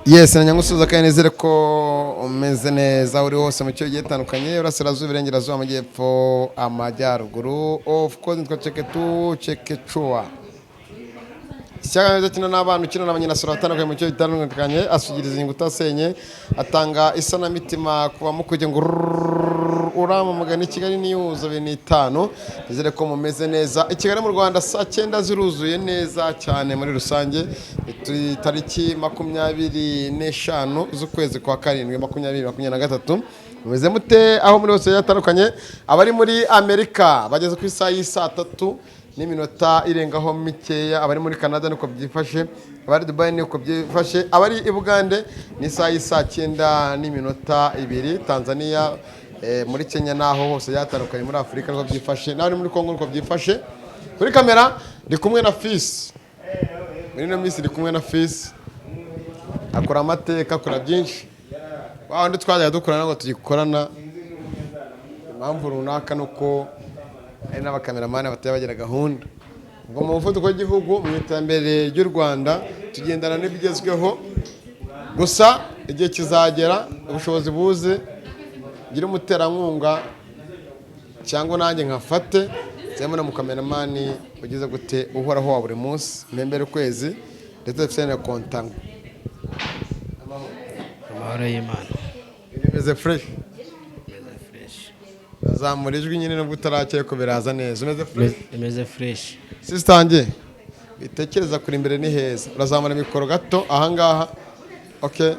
Yes, na nyangusuza kandi nizere ko umeze neza uri hose mu cyo gihe gitandukanye, Iburasirazuba, Iburengerazuba, Amajyepfo, Amajyaruguru. Of course nitwa Cheketu Chekechua. Ishyaka neza kino n'abana ukina n'abanyinasura batandukanye mu cyo gitandukanye, asugiriza inyungu utasenye, atanga isanamitima ku bamukurikiye ngo rrrr, uramamagana i Kigali News 25. Nizere ko mumeze neza. I Kigali mu Rwanda saa 9 ziruzuye neza cyane. Muri rusange turi tariki 25 z'ukwezi kwa karindwi 2023. Mumeze mute aho muri hose hatandukanye? Abari muri Amerika bageze ku isaha y'isaa 3 n'iminota irengaho mikeya, abari muri Canada niko byifashe, abari Dubai niko byifashe, abari i Bugande ni isaha y'isaa 9 n'iminota 2, Tanzania, muri Kenya naho hose yatandukanye muri Afurika niko byifashe, n'abari muri Congo niko byifashe. Kuri kamera ndi kumwe na Fisi. Muri ino minsi ndi kumwe na Fisi, akora amateka, akora byinshi. Wa wundi twajyaga dukorana ngo tugikorana, impamvu runaka ni uko hari n'abakameramani batari bagira gahunda. Ubwo mu muvuduko w'igihugu, mu iterambere ry'u Rwanda, tugendana n'ibigezweho. Gusa igihe kizagera ubushobozi buze, ngire umuterankunga cyangwa nanjye nkafate nzemo na mukameramani ugize gute uhoraho wa buri munsi, mpembere ukwezi, ndetse dufite na kontango. Amahoro y'Imana. Bimeze fresh? Imeze fresh. Zamura ijwi nyine nubwo utarakeye ko biraza neza. Umeze fresh? Imeze fresh. Sister wanjye, bitekereza kuri imbere ni heza. Urazamura mikoro gato ahangaha. Okay,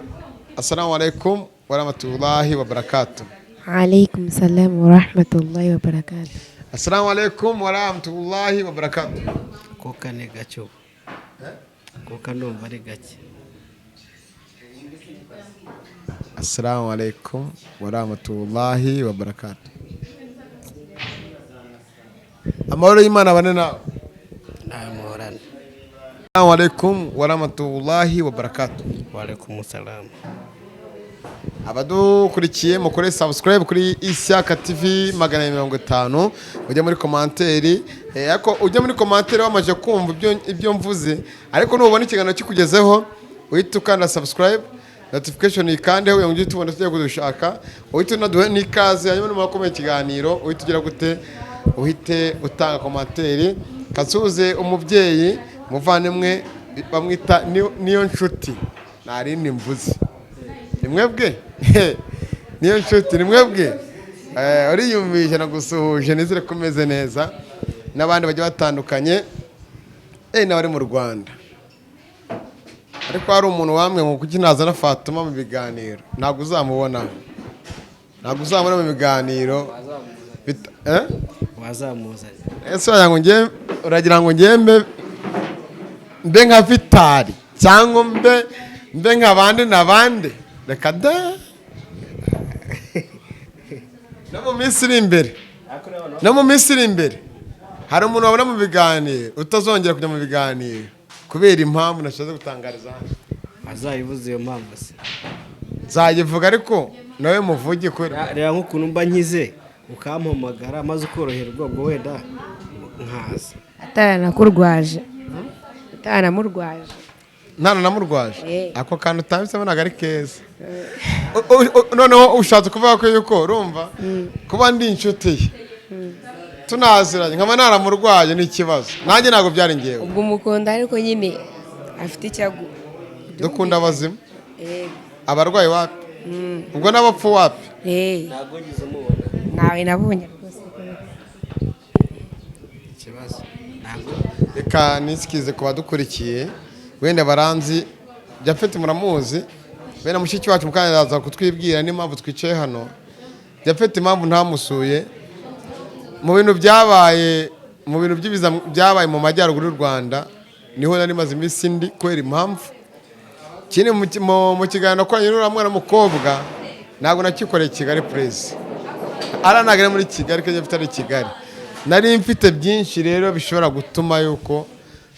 assalamu alaikum warahmatullahi wabarakatuh. Alaikum salam wa rahmatullahi wa barakatuh. Assalamu alaikum warahmatullahi wabarakatuh. Kuka ni gake ubu, kuka ndumva ari gake. Assalamu alaikum warahmatullahi wabarakatuh. Amahoro y'Imana bane nawe. Nawe muhorane. Assalamu alaikum warahmatullahi wabarakatuh. Walaikum salam. Abadukurikiye, mukore subscribe kuri Ishyaka TV 250, ujya muri commentaire, ariko ujya muri commentaire wamaze kumva ibyo mvuze. Ariko nubona ikiganiro kikugezeho, uhita ukanda subscribe, notification yikandeho kugira ngo ujye tubona tujya kudushaka, uhite unaduhe n'ikaze. Hanyuma numara kumenya ikiganiro, uhite ugira gute? Uhite utanga commentaire. Kasuhuze umubyeyi muvandimwe bamwita Niyo Nshuti. Nta rindi mvuze, ni mwebwe Niyo Nshuti, ni mwebwe. Uriyumvisha nagusuhuje, nizere ko umeze neza n'abandi bagiye batandukanye, n'abari mu Rwanda. Ariko hari umuntu wamwe ngo kuki nazana Fatuma mu biganiro? Ntabwo uzamubona, ntabwo uzamubona mu biganiro. Eh? Wazamuzanye. Ese uragira ngo ngiye mbe nka Vitari cyangwa mbe nka bande na bande? Reka da! No mu minsi iri imbere, no mu minsi iri imbere, hari umuntu wabona mu biganiro utazongera kujya mu biganiro kubera impamvu nashatse gutangariza hano. Azayivuze iyo mpamvu se. Nzayivuga, ariko nawe muvuge kubera Reba nk'ukuntu mba nkize, ukampamagara maze ukoroherwa, ubwo wenda nkaza. Ataranakurwaje, ataranamurwaje. Ntaranamurwaje. Eh. Ako kantu utambitsemo ntabwo ari keza. Noneho ushatse kuvuga ko yuko urumva kuba ndi inshuti ye, tunaziranye, nkaba naramurwaye, ni ikibazo. Nanjye ntabwo byari ngewe. Ubwo umukunda, ariko nyine afite icyo agu Dukunda abazima. Yego. Abarwayi wapi, ubwo n'abapfu wapi. Eh, Ntabwo wigeze umubona? Ntawe nabonye rwose. Ikibazo ntabwo Reka nisikize ku badukurikiye, wenda baranzi. Japhet muramuzi, bene mushiki wacu, mukanya araza kutwibwira n'impamvu twicaye hano. Japhet, impamvu ntamusuye mu bintu byabaye, mu bintu by'ibiza byabaye mu majyaruguru y'u Rwanda, niho nari maze iminsi ndi kubera impamvu. Ikindi, mu kiganiro nakoranye n'uriya mwana w'umukobwa, ntabwo nakikoreye Kigali Purezi, ara ntabwo ari muri Kigali, ko afite ari i Kigali. Nari mfite byinshi rero bishobora gutuma yuko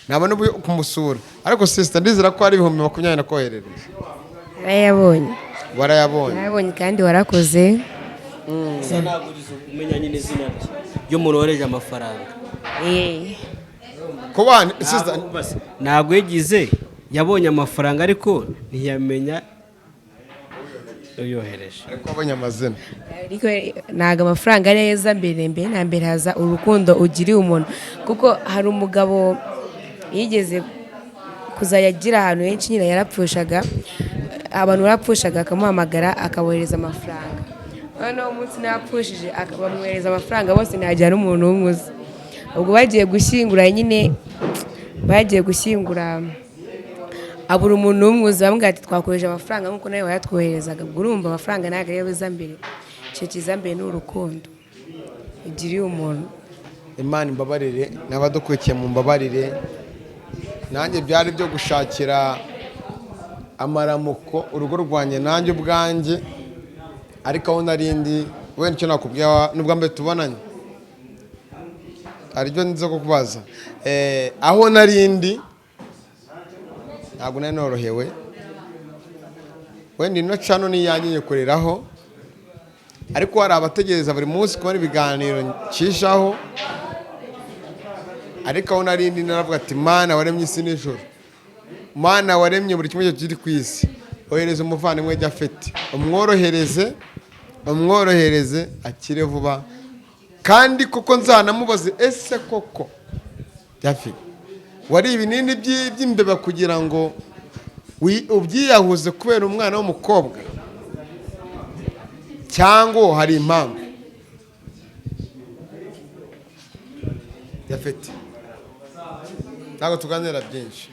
nabona uburyo kumusura. Ariko sister, ndizera ko ari 20,000 nakoherereje. Narayabonye. Warayabonye? Narayabonye kandi warakoze. Gusa ntabwo urize umenya nyine izina rye ry'umuntu wohereje amafaranga. Eh. Kuba sister Ntabwo yigize. Yabonye amafaranga ariko ntiyamenya uyohereje. Ariko wabonye amazina. Ariko ntabwo amafaranga ari meza. Mbere mbere na mbere haza urukundo ugiriye umuntu, kuko hari umugabo yigeze kuzajya agira ahantu henshi nyine yarapfushaga, abantu barapfushaga akamuhamagara akabohereza amafaranga. Noneho umunsi napfushije bamwohereza amafaranga bose, ntihagira n'umuntu umwe uzi. Ubwo bagiye gushyingura nyine, bagiye gushyingura abura umuntu umwe uzi. Bamubwira ati: "Twakoresheje amafaranga nk'uko nawe wayatwoherezaga." Ubwo urumva amafaranga ntabwo ariyo biza mbere. Icyo kiza mbere ni urukundo ugiriye umuntu. Imana imbabarire n'abadukurikiye mu mbabarire, nanjye byari byo gushakira amaramuko urugo rwanjye nanjye ubwanjye, ariko aho narindi wenda icyo nakubwira n'ubwa mbere tubonanye aribyo nza kukubaza. Aho narindi ntabwo nari norohewe. Wenda ino channel ni iyanjye nyikoreraho, ariko hari abategereza buri munsi kubona ibiganiro nshishaho. Ariko aho narindi naravuga ati: "Mana waremye isi n'ijoro, Mana waremye buri kimwe cyose kiri ku isi, ohereza umuvandimwe Japhet, umworohereze, umworohereze akire vuba." Kandi koko nzanamubaze: ese koko Japhet, wari ibinini by'imbeba kugira ngo ubyiyahuze kubera umwana w'umukobwa, cyangwa hari impamvu? Japhet, ntabwo tuganira byinshi.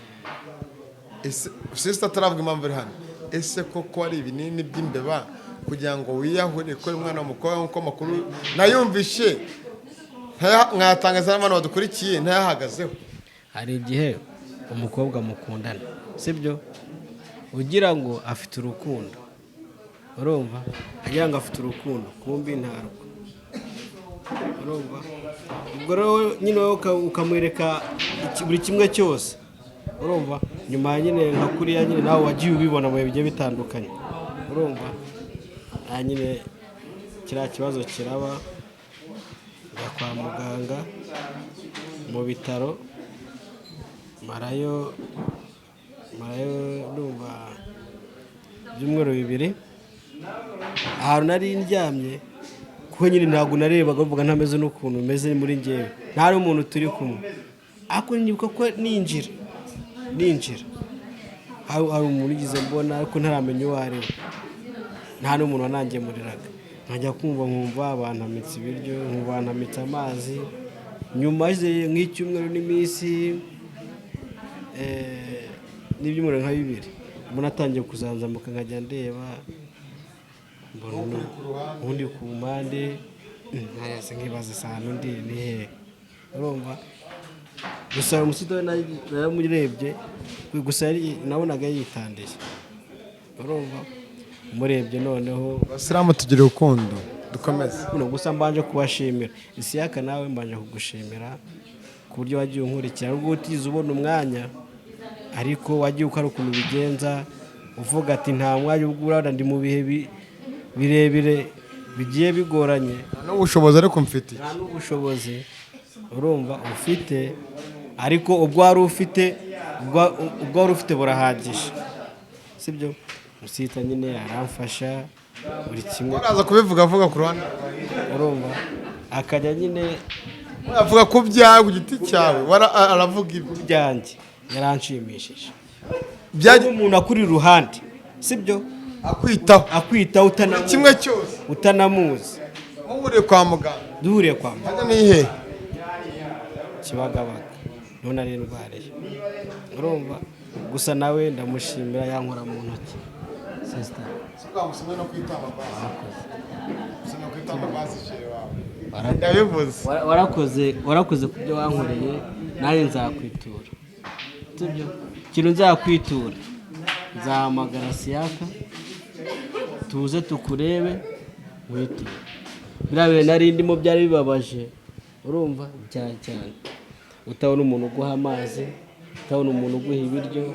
Ese sister ataravuga impamvu iri hano, ese koko ari ibinini by'imbeba kugira ngo wiyahure kubera umwana w'umukobwa, nk'uko amakuru nayumvishe nkayatangaza n'abantu badukurikiye ntayahagazeho? Hari igihe umukobwa mukundana, sibyo, ugira ngo afite urukundo, urumva, agira ngo afite urukundo, kumbi ntarwo, urumva. Ubwo rero nyine wowe ukamwereka buri kimwe cyose, urumva. Nyuma nyine nka kuriya nyine nawe wagiye ubibona mu bihe bigiye bitandukanye, urumva. Aha nyine kiriya kibazo kiraba, njya kwa muganga mu bitaro, marayo ndumva ibyumweru 2 ahantu nari ndyamye, kuko nyine ntabwo narebaga, bavuga ntameze n'ukuntu meze muri njyewe, nta n'umuntu turi kumwe. Ariko nibuka ko ninjira hari umuntu ugize mbona, ariko ntaramenya uwo ari we, nta n'umuntu wanangemuriraga. Nkajya kumva nkumva bantamitse ibiryo, nkumva bantamitse amazi. Nyuma hashize nk'icyumweru n'iminsi n'ibyumweru nka 2, mbona atangiye kuzanzamuka, nkajya ndeba mbona undi ku mpande, nkayase nkibaza isahani undi ni hehe, urumva. Gusa umusore we naramurebye gusa, nabonaga yitandiye, urumva, umurebye noneho. Abasilamu tugira urukundo, dukomeze. Kuno gusa mbanje kubashimira. Isiyaka, nawe mbanje kugushimira ku buryo wagiye unkurikira nubwo utigeze ubona umwanya, ariko wagiye ukora ukuntu ubigenza, uvuga ati nta mwanya, ubwo urabona ndi mu bihe birebire bigiye bigoranye. Nta n'ubushobozi ariko mfite. Nta n'ubushobozi, urumva, ufite, ariko ubwo wari ufite burahagije, sibyo? Musita nyine aramfasha buri kimwe. Waraza kubivuga, avuga ku ruhande. Urumva, akajya nyine avuga ku byawe ku giti cyawe, aravuga ibyo byanjye yaranshimishije. Byaje umuntu akuri iruhande, sibyo? Akwitaho. Akwitaho utanamuzi. Kimwe cyose. Utanamuzi. Muhuriye kwa muganga. Duhuriye kwa muganga. Hajya ni hehe? Kibagabaga niho nari ndwariye, urumva. Gusa nawe ndamushimira, yankora mu ntoki, sister. No kwitamba basi, no kwitamba basi, chéri wawe ndabivuze. Warakoze, warakoze ku byo wankoreye, nanjye nzakwitura, sibyo? Ikintu nzakwitura, nzahamagara Siyaka tuze tukurebe witure. Biriya bintu nari ndimo byari bibabaje, urumva, cyane cyane utabona umuntu uguha amazi, utabona umuntu uguha ibiryo,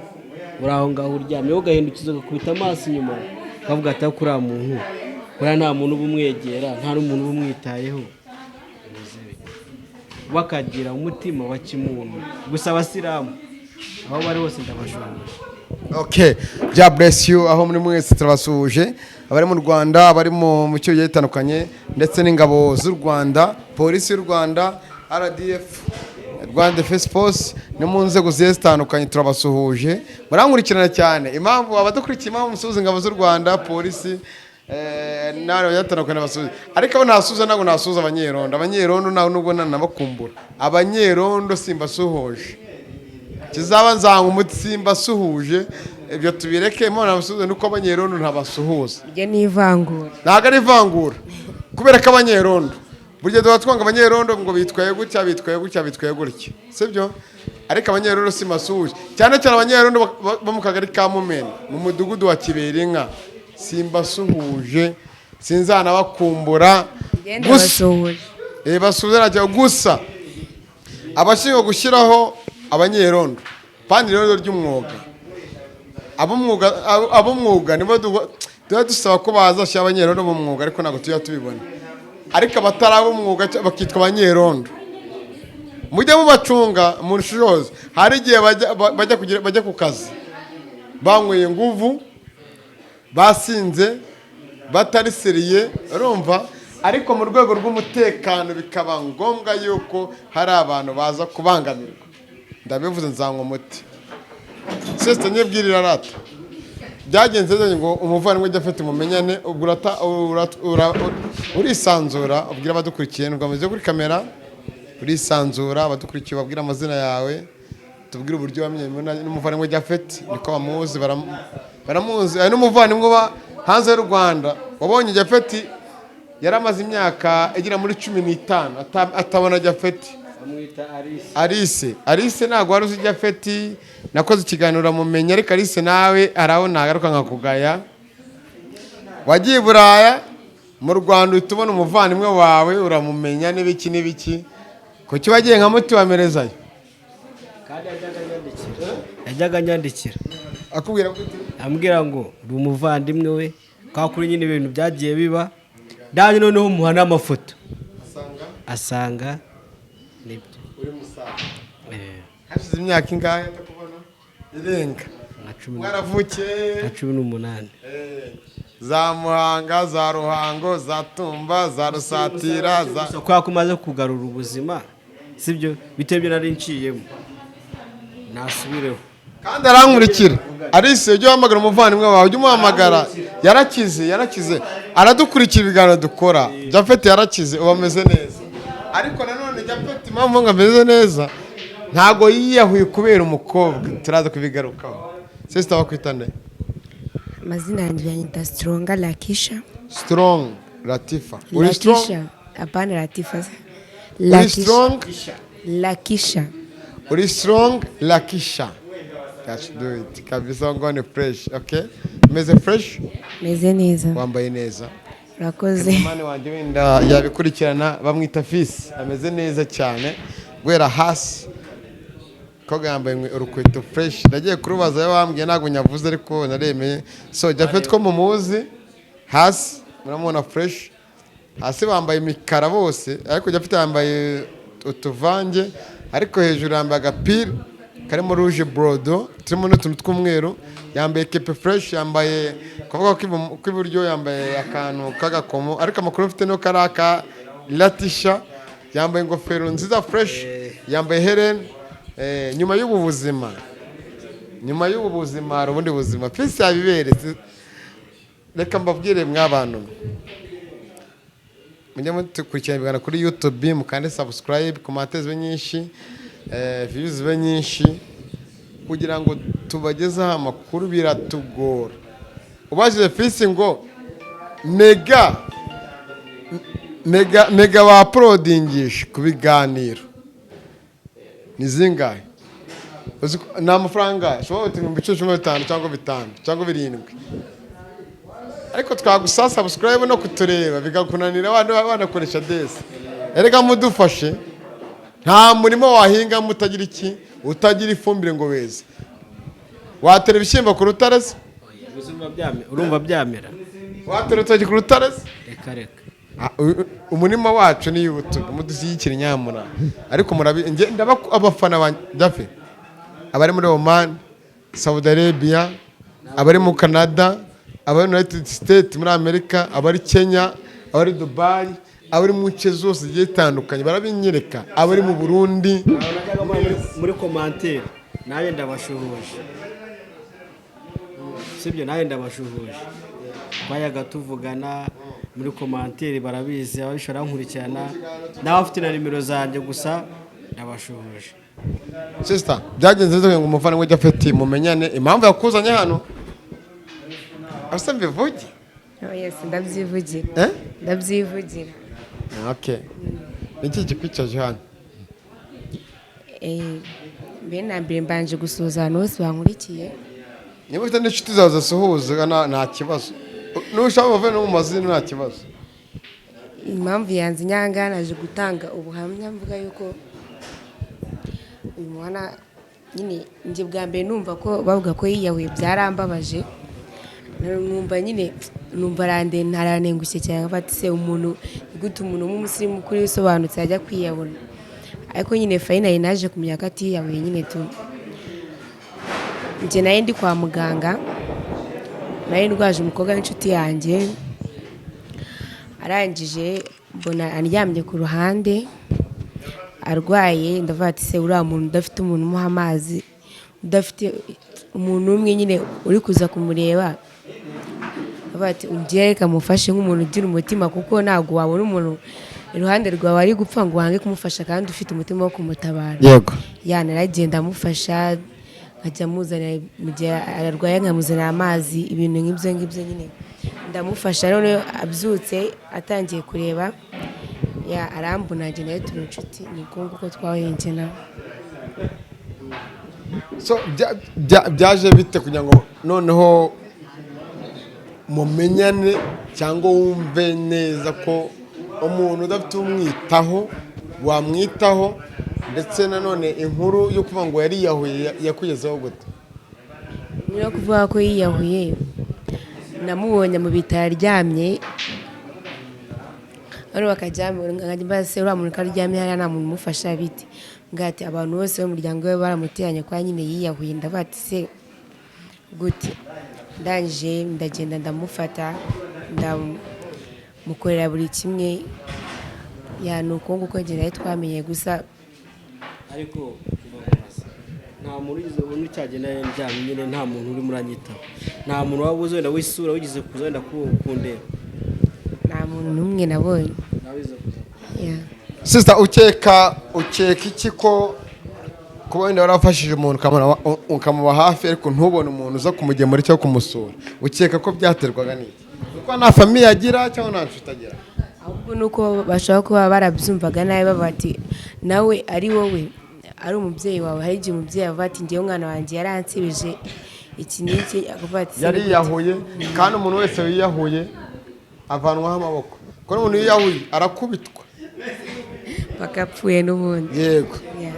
uri aho ngaho uryamye, wowe ugahindukiza ugakubita amaso inyuma ukavuga ati: "Ariko uriya muntu, buriya nta muntu uba umwegera, nta n'umuntu uba umwitayeho." Bimeze bite? Bakagira umutima wa kimuntu. Gusa abasilamu aho bari hose ndabashimira. Okay, God bless you. Aho muri mwese turabasuhuje, abari mu Rwanda, abari mu cyo bigiye bitandukanye, ndetse n'ingabo z'u Rwanda, polisi y'u Rwanda, RDF, Rwanda Defense Force, no mu nzego zigiye zitandukanye, turabasuhuje. Murankurikirana cyane. Impamvu abadukurikiye, impamvu musuhuza ingabo z'u Rwanda, polisi, n'abandi bagiye batandukanye basuhuza, ariko abo ntasuhuza, ntabwo nasuhuza abanyerondo. Abanyerondo ntabwo, nubwo nanabakumbura, abanyerondo simbasuhuje. Kizaba nzanga umutsimba asuhuje, ibyo tubireke. Imana nabasuhuze nuko abanyerondo ntabasuhuza. Iryo ni ivangura. Ntabwo ari ivangura, kubera ko abanyerondo burya tuba twanga abanyerondo ngo bitwaye gutya, bitwaye gutya, bitwaye gutya, sibyo? Ariko abanyerondo si masuhuje, cyane cyane abanyerondo bo mu kagari ka Mumena, mu mudugudu wa Kiberinka, simbasuhuje, sinzanabakumbura. Genda. Gusa Basuhuje. Basuhuze ntacyo. Gusa abashinzwe gushyiraho abanyerondo, kandi irondo ry'umwuga, ab'umwuga nibo tuba dusaba ko bazashyira abanyerondo mu mwuga, ariko ntabwo tujya tubibona. Ariko abatari ab'umwuga bakitwa abanyerondo, mujye mubacunga mu nshishozi. Hari igihe bajya ku kazi banyweye nguvu, basinze, batari sérieux, urumva? Ariko mu rwego rw'umutekano bikaba ngombwa yuko hari abantu baza kubangamirwa. Ndabivuze, nzanywa umuti. Sister, nyibwirira rata, byagenze neza ngo umuvandimwe ujya afite umumenyane. Ubwo urisanzura, ubwira abadukurikiye, nubwo bamaze kuri kamera, urisanzura, abadukurikiye babwira amazina yawe, tubwire uburyo wamenye n'umuvandimwe Japhet. Niko bamuzi, baramuzi. Hari n'umuvandimwe uba hanze y'u Rwanda wabonye Japhet, yari amaze imyaka igera muri 15 atabona Japhet. Bamwita Alice. Alice, Alice, ntabwo wari uzi Japhet. Nakoze ikiganiro uramumenya, ariko Alice nawe hari aho nagaruka nkakugaya. Wagiye i Buraya, mu Rwanda uhita ubona umuvandimwe wawe, uramumenya n'ibiki n'ibiki. Kuki wagiye nka muti wamerezayo? Kandi yajyaga anyandikira, yajyaga anyandikira. Akubwira gute? Ambwira ngo ndi umuvandimwe we, kwa kuri nyine ibintu byagiye biba ndanye, noneho muha n'amafoto. Asanga Asanga nibyo. Uri musaza. Eh. Hashize imyaka ingahe atakubona? Irenga Nka cumi mwaravukiye nka 18. Za Muhanga, za Ruhango, za Tumba, za Rusatira, za Gusa kubera ko umaze kugarura ubuzima, sibyo? Bitewe ibyo nari nciyemo, nasubireho. Kandi arankurikira. Alice, ujye uhamagara umuvandimwe wawe, ujye umuhamagara. Yarakize, yarakize, aradukurikira ibiganiro dukora. Japhet yarakize, ubu ameze neza. Ariko nanone Japhet, impamvu ngo ameze neza, ntabwo yiyahuye kubera umukobwa, turaza kubigarukaho. Sister, bakwita nde? Amazina yanjye yanyita Stronga Lakisha. Strong Latifa, uri strong? Lakisha, hapana Latifa. Uri Lakisha. Strong. Lakisha. Uri strong Lakisha. Let's do it kabisa, ngo ni fresh. Okay, meze fresh. Meze neza. Wambaye neza. Urakoze. Mani wanjye wenda yabikurikirana, bamwita Fisi, ameze neza cyane guhera hasi. Koga yambaye urukweto fresh, nagiye kurubaza yo bambwiye, ntabwo nyavuze ariko naremeye. So Japhet ko mumuzi hasi, muramubona fresh hasi, bambaye imikara bose, ariko Japhet yambaye utuvange, ariko hejuru yambaye agapira karimo rouge bordeaux, turimo n'utuntu tw'umweru, yambaye kepe fresh, yambaye kuvuga kw'iburyo, yambaye akantu k'agakomo, ariko amakuru mfite nuko ari aka Latisha. Yambaye ingofero nziza fresh, yambaye herene. Nyuma y'ubu buzima, nyuma y'ubu buzima hari ubundi buzima. Fisi yabiberetse. Reka mbabwire mw'abantu mwe, mujye mudukurikirana ibiganiro kuri YouTube, mukande subscribe, commentaire zibe nyinshi, views zibe nyinshi, kugira ngo tubagezeho amakuru. Biratugora. Ubajije Fisi ngo mega mega mega bauploadingisha ku biganiro ni zingahe? Ni amafaranga ushobora kuti 10,000, 15 cyangwa 5 cyangwa 7, ariko twagusaba subscribe no kutureba bigakunanira, abantu banakoresha desi. Erega mudufashe, nta murimo wahinga mutagira iki, utagira ifumbire ngo weze. Watera ibishyimbo ku rutare se? Gusa urumva byamera? Watera urutoki ku rutare se? Reka reka. Ah, umurima wacu ni YouTube, mudushyigikire nyamura. Ariko murabi, njye ndaba abafana ba Jafe, abari muri Oman. Saudi Arabia, abari mu Canada, abari United States muri Amerika, abari Kenya, abari Dubai, abari mu nce zose zigiye zitandukanye barabinyereka, abari mu Burundi. Najyaga mbona muri commentaire, nanjye ndabashuhuje, sibyo? Nanjye ndabashuhuje, twayaga tuvugana muri commentaire, barabizi ababishobora bankurikirana n'abafite na nimero zanjye, gusa ndabashuhuje. Sister, byagenze bite ngo umuvandimwe Japhet mumenyane? Impamvu yakuzanye hano asa mbivuge? Oh, yes, ndabyivugira. Eh? Ndabyivugira. Okay, niki kikwicaje hano? Mbere na mbere mbanje gusuhuza abantu bose bankurikiye. Niba ufite n'inshuti zawe zisuhuza, nta kibazo. Nushaka bave no mu mazina, nta kibazo. Impamvu yanze inyanga, naje gutanga ubuhamya mvuga yuko uyu mwana nyine, njye bwa mbere numva ko bavuga ko yiyahuye byarambabaje. Numva nyine numva arantengushye cyane, nkavuga ati: "Se umuntu ni gute, umuntu w'umusirimu kuri usobanutse ajya kwiyahura?" Ariko nyine finally naje kumenya ko atiyahuye nyine tu. Njye nayo ndi kwa muganga, nari ndwaje umukobwa w'inshuti yanjye, arangije mbona aryamye ku ruhande arwaye. Ndavuga ati: "Se uriya muntu udafite umuntu umuha amazi, udafite umuntu umwe nyine uri kuza kumureba?" Ndavuga ati: "Ungere reka mufashe nk'umuntu ugira umutima, kuko ntabwo wabona umuntu iruhande rwawe ari gupfa ngo wange kumufasha kandi ufite umutima wo kumutabara." Ya, naragenda amufasha, nkajya muzanira mu gihe arwaye, nkamuzanira amazi, ibintu nk'ibyo ngibyo nyine ndamufasha. Noneho abyutse atangiye kureba, ya, arambona, njye nawe turi inshuti, ni uko nguko twahuye njye nawe. So byaje bite kugira ngo noneho mumenyane cyangwa wumve neza ko umuntu udafite umwitaho wamwitaho? Ndetse nanone inkuru yo kuvuga ngo yariyahuye yakugezeho gute? Niyo kuvuga ko yiyahuye, namubonye mu bitaro aryamye, hano bakajya nkajya mbaza: "Se uriya muntu ko aryamye hariya nta muntu umufasha, bite?" Mbwira ati abantu bose bo mu muryango we baramuteranye kwa nyine yiyahuye. Ndavuga ati: "Se gute?" Ndangije ndagenda ndamufata, ndamukorera buri kimwe. Ya, ni uko nguko njye nawe twamenye gusa. Ariko kuva ku hasi nta muntu wigeze ubona icyagenda ndyamye nyine, nta muntu urimo uranyitaho, nta muntu waba uzi wenda w'isura wigeze kuza wenda kundeba? Nta muntu n'umwe nabonye. Nawe wize kuza? Yeah. Sister, ukeka iki ko kuba wenda warafashije umuntu ukamuba hafi, ariko ntubone umuntu uza kumugemura cyangwa kumusura, ukeka ko byaterwaga n'iki? Kuko nta famille agira cyangwa nta nshuti agira? Ahubwo ni uko bashobora kuba barabyumvaga nabi, bavuga ati nawe ari wowe, ari umubyeyi wawe. Hari igihe umubyeyi avuga ati: "Ngewe umwana wanjye yaransibije iki n'iki," akavuga ati: "Se ni gute?" Yariyahuye, kandi umuntu wese wiyahuye avanwaho amaboko, kuko n'umuntu wiyahuye arakubitwa. Bagapfuye n'ubundi. Yego. Yeah.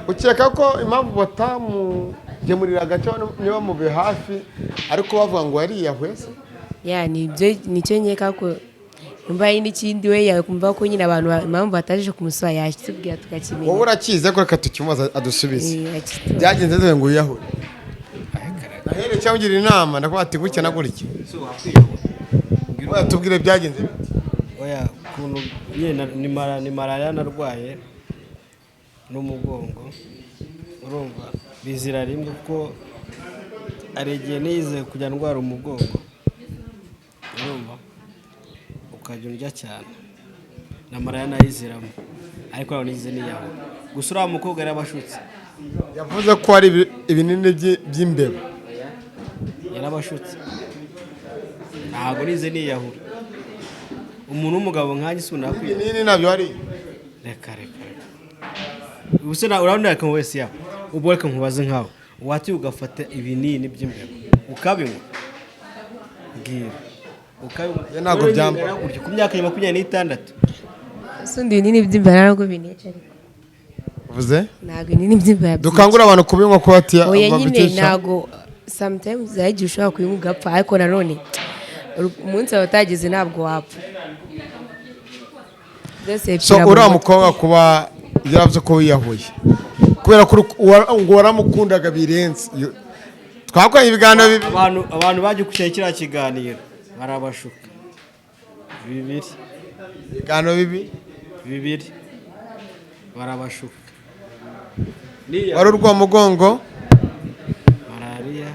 Ukeka ko impamvu batamugemuriraga cyangwa niba mube hafi ariko bavuga ngo yariyahuye se? Ya, nibyo, nicyo nkeka, ko nimba hari n'ikindi we yakumva ko nyine abantu impamvu bataje kumusura yakitubwira tukakimenya. Wowe urakizi, ariko reka tukimubaza adusubize. Eh, akitubwira. Byagenze bite ngo wiyahure? Ahere cyangwa ugira inama, ndakuba ati gutya na gutya. Oya, tubwire byagenze bite? Oya, ukuntu nyine ni malariya narwaye n'umugongo, urumva bizira rimwe, kuko hari igihe nize kujya ndwara umugongo, urumva ukajya urya cyane, na malariya nayiziramo, ariko ntabwo nigize niyaho. Gusa uriya mukobwa yarabashutse. Yavuze ko ari ibinini by'imbeba. Yarabashutse, ntabwo nize niyahura. Umuntu w'umugabo nkanjye si unakwiye. Ibinini nabyo ari Reka, reka, reka. Ubu se urabona, reka wese yaba ubwo, reka nkubaze nkawe, wati ugafata ibinini by'imbeba ukabinywa? Mbwira, ukabinywa? Njye ntabwo None byamba. ningana gutyo, ku myaka ya 26. Usundi ibinini by'imbeba ntabwo binica ariko. Uvuze? Ntabwo ibinini by'imbeba byica. Dukangurira abantu kubinywa ko bati Oya nyine. babicisha. Ntabwo, sometimes hari igihe ushobora kubinywa ugapfa, ariko nanone umunsi wawe utageze ntabwo wapfa, byose So bipfira mu uriya mutwe. mukobwa kuba yaravuze ko wiyahuye kubera ko ngo waramukundaga birenze. Twakoranye ibiganiro bibiri. Abantu bagiye gukurikirana kiriya kiganiro barabashuka bibiri. Ibiganiro bibiri. Bibiri, barabashuka. Wari urwa mugongo. Malariya,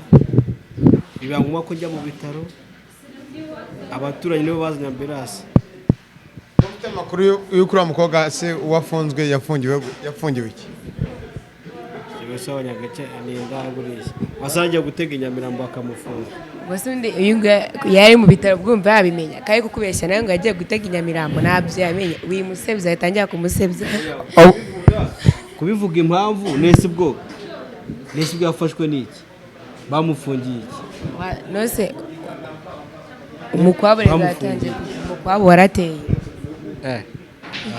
biba ngombwa ko njya mu bitaro, abaturanyi nibo bazanye ambulance. Ufite amakuru y'uko uriya mukobwa se uwafunzwe yafungiwe iki? Mbese abanyagace ni indanguriye, wasangiye gutega i Nyamirambo bakamufunga. Ubwo se undi uyu nguyu yari mu bitaro, bwumva yabimenya kandi kukubeshya nawe ngo yagiye gutega i Nyamirambo ntabyo yamenye, wimusebya, ahita ajya kumusebya. Kubivuga impamvu nese ubwo yafashwe n'iki, bamufungiye iki? Nose umukwabo rero Bamufungiye. yatangiye umukwabo warateye. Eh,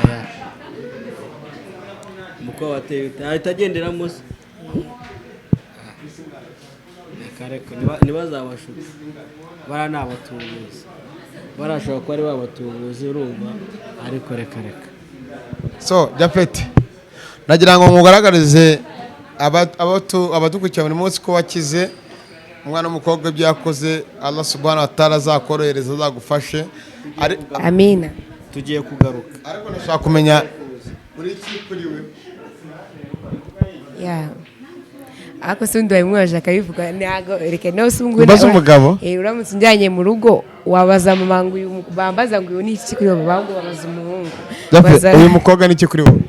oya. Umukobwa wateye ahita agenderamo se. Reka reka, ntibazabashuke, bariya ni abatubuzi, barashobora kuba ari babatubuzi, urumva, ariko reka reka. So Japhet, nagira ngo nkugaragarize abadukurikira buri munsi ko wakize. Umwana w'umukobwa, ibyo yakoze, Allah subhanahu wa ta'ala azakorohereza, azagufashe. Amina. Tugiye kugaruka. Ariko ndashaka kumenya uri iki kuri we. Ya, ariko se undi wabimubajije akabivuga, ntabwo reka nawe se ubungubu. Mbaze umugabo? Eh, uramutse unjyanye mu rugo wabaza mama ngo uyu bambaza ngo uyu ni iki kuri wowe, ngo babaza umuhungu. Japhet, uyu mukobwa ni iki kuri wowe?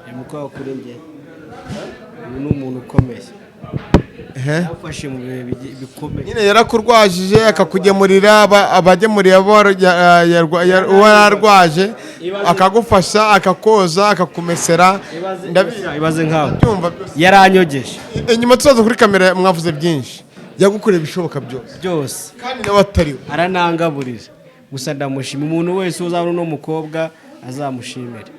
Uyu mukobwa kuri njye, uyu ni umuntu ukomeye. Ehe. Yafashe mu bihe bikomeye. Nyine yarakurwajije, akakugemurira, abagemuriye abo uwo yararwaje, akagufasha, akakoza, akakumesera. Ibaze nkawe. Ndabyumva byose. Yaranyogeje. Inyuma tuzaza kuri kamera, mwavuze byinshi, yagukoreye ibishoboka byose. Byose. Kandi nawe atari we. Aranangaburira gusa, ndamushima. Umuntu wese uzabona uno mukobwa azamushimire,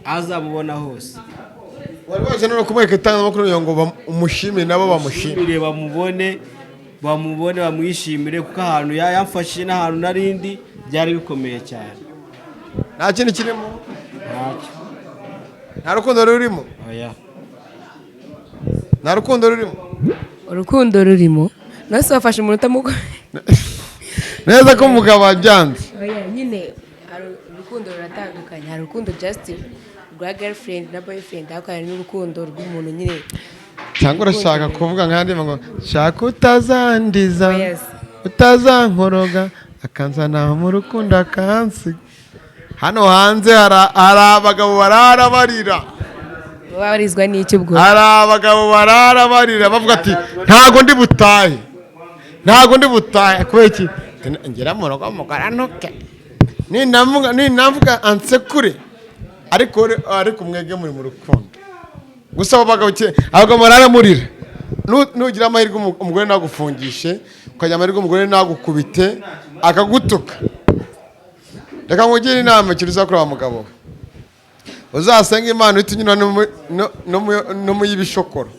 azamubona hose. Wari waje none kumwereka itangazamakuru kugira ngo umushimire, nabo bamushime. Bamubwire, bamubone, bamwishimire, kuko ahantu yamfashije n'ahantu narindi byari bikomeye cyane. Nta kindi kirimo? Ntacyo. Nta rukundo rurimo? Oya. Nta rukundo rurimo? Urukundo rurimo, nose wafashe umuntu utamugo Neza ko umugabo wabyanze. Oya, nyine hari urukundo ruratandukanye. Hari urukundo just rwa girlfriend na boyfriend, ariko hari n'urukundo rw'umuntu nyine. Cyangwa urashaka kuvuga nk'andi ngo shaka utazandiza? Yes. Utazankoroga, akanzana mu rukundo, akansiga hano hanze. Hari abagabo barara barira. Babarizwa n'icyo ubwo? Hari abagabo barara barira bavuga ati: "Ntago ndi butahe, ntago ndi butahe." Kubera iki? Ngera mu rugo umugore antuke, ninavuga ansekure. Ariko mwebwe muri mu rukundo gusa. Abo bagabo abagabo barara murira. Nugira amahirwe umugore nagufungishe, ukagira amahirwe umugore nagukubite, akagutuka, reka nkugire inama. Ikintu uzakora wa mugabo we, uzasenga Imana uhite unyura no mu y'ibishokoro.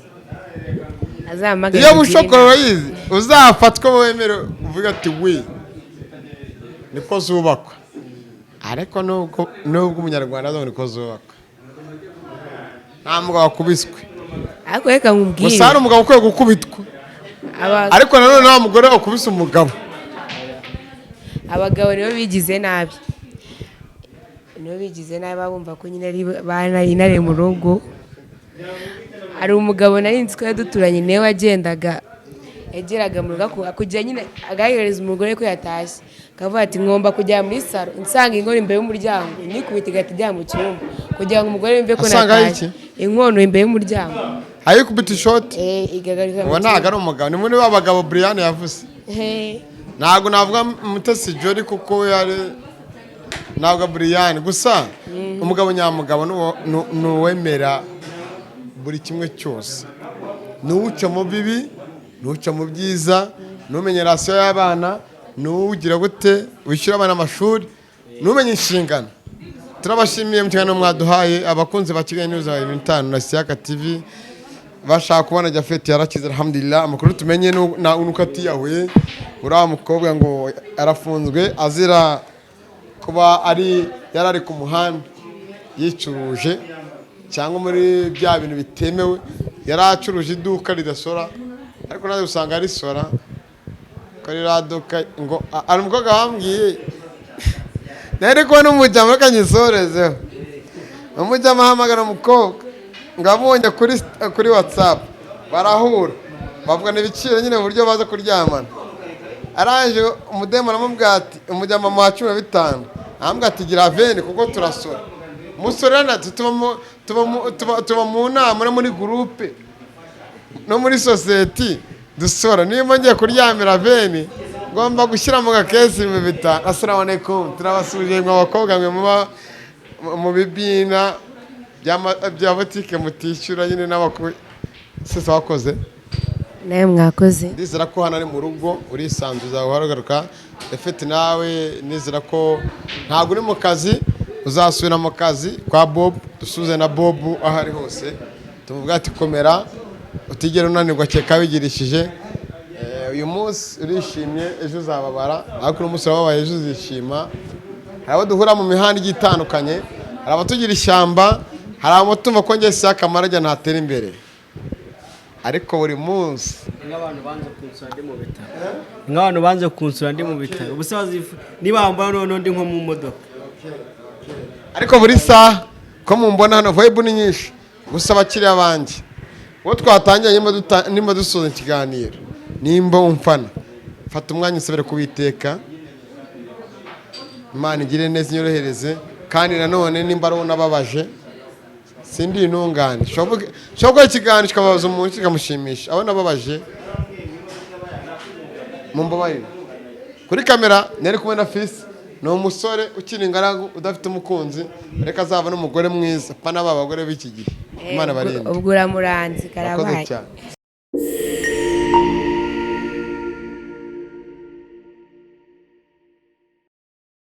Azahamagare Iyo mugire bushokoro inama. urayizi? Uzafatwa wemere uvuge ati: "We niko zubakwa." Ariko nubwo umunyarwanda azi ngo niko zubakwa, nta mugabo wakubiswe. Ariko reka nkubwire. Gusa hari umugabo ukwiye gukubitwa. Ariko nanone nta mugore wakubise umugabo. Abagabo nibo bigize nabi, baba bumva ko nyine ari bana intare mu rugo. Hari umugabo nari nzi ko duturanye, niwe wagendaga, yageraga mu rugo kujya nyine agahereza umugore ko yatashye, akavuga ati: "Ngomba kujya muri salo nsanga inkono imbere y'umuryango, nikubita igahita ijya mu cyumba kugira ngo umugore yumve ko Asanga natashye." iki? Inkono imbere y'umuryango. Ayikubita ishoti. Eh, igagarika mu Uwo ntabwo ari umugabo, ni muri ba bagabo Brian yavuze. Eh, Ntabwo navuga Mutesi Jolly kuko we yari, ntabwo Brian gusa. Umugabo nyamugabo ni uwemera buri kimwe cyose, ni uwuca mu bibi, ni uwuca mu byiza, ni umenya ration y'abana, ni uwugira gute wishyura abana amashuri, ni umenya inshingano. Turabashimiye mu kiganiro mwaduhaye, abakunzi ba Kigali News 5 na Siyaka TV. Bashaka kubona Japhet yarakize, alhamdulillah. Amakuru tumenye nuko atiyahuye. Uriya mukobwa ngo arafunzwe azira kuba ari yari ari ku muhanda yicuruje, cyangwa muri bya bintu bitemewe, yari acuruje iduka ridasora. Ariko nawe usanga ari sora kuri raduka ngo hari umukobwa wambwiye nari kubona umujyama, reka nyisorezeho. Umujyama ahamagara umukobwa ngo amubonye kuri WhatsApp, barahura, bavugana ibiciro nyine, uburyo baza kuryamana. Arangije umudemu aramubwira ati umujyama muha 15, aramubwira ati gira 20 kuko turasora. Musorana tuba mu nama no muri groupe no muri sosiyete dusora. Niba ngiye kuryamira 20, ngomba gushyira mu gakesi 5000. Assalamu alaikum, turabasuje mwe abakobwa mwe muba mu bibina bya butike mutishyura nyine n'abakuru sese wakoze. Nawe mwakoze. Ndizera ko hano ari mu rugo, urisanzuza uhagaruka efeti nawe. Nizera ko ntabwo uri mu kazi, uzasubira mu kazi kwa Bob. Dusuze na Bob aho ari hose, tuvuga ati komera, utigera unanirwa kereka wigirishije. Uyu munsi urishimye, ejo uzababara, ariko uno munsi urababaye, ejo uzishima. Hari abo duhura mu mihanda igiye itandukanye, hari abatugira ishyamba, hari abatumva ko njye si akamaro ajya ntatera imbere, ariko buri munsi Ni nk'abantu banze kunsura ndi mu bitaro, ni nk'abantu banze kunsura ndi mu bitaro. Ubusa niba noneho ndi nko mu modoka. Ariko buri saha ko mumbona hano, vibe ni nyinshi. Gusa abakiriya banjye uwo twatangiye, nimba dusoza ikiganiro, nimba umfana, fata umwanya usubire kuwiteka, Imana igire neza, inyorohereze. Kandi nanone nimba ari unababaje, sindi intungane, ushobora gukora ikiganiro kikababaza umuntu, kikamushimisha. Abo nababaje mumbabarire. Kuri kamera nari kumwe na Fisi, ni umusore ukiri ingaragu udafite umukunzi, reka azabone umugore mwiza, pana ba bagore b'iki gihe. Imana barinde. Ubwo uramuranze. Murakoze Karabaye. cyane.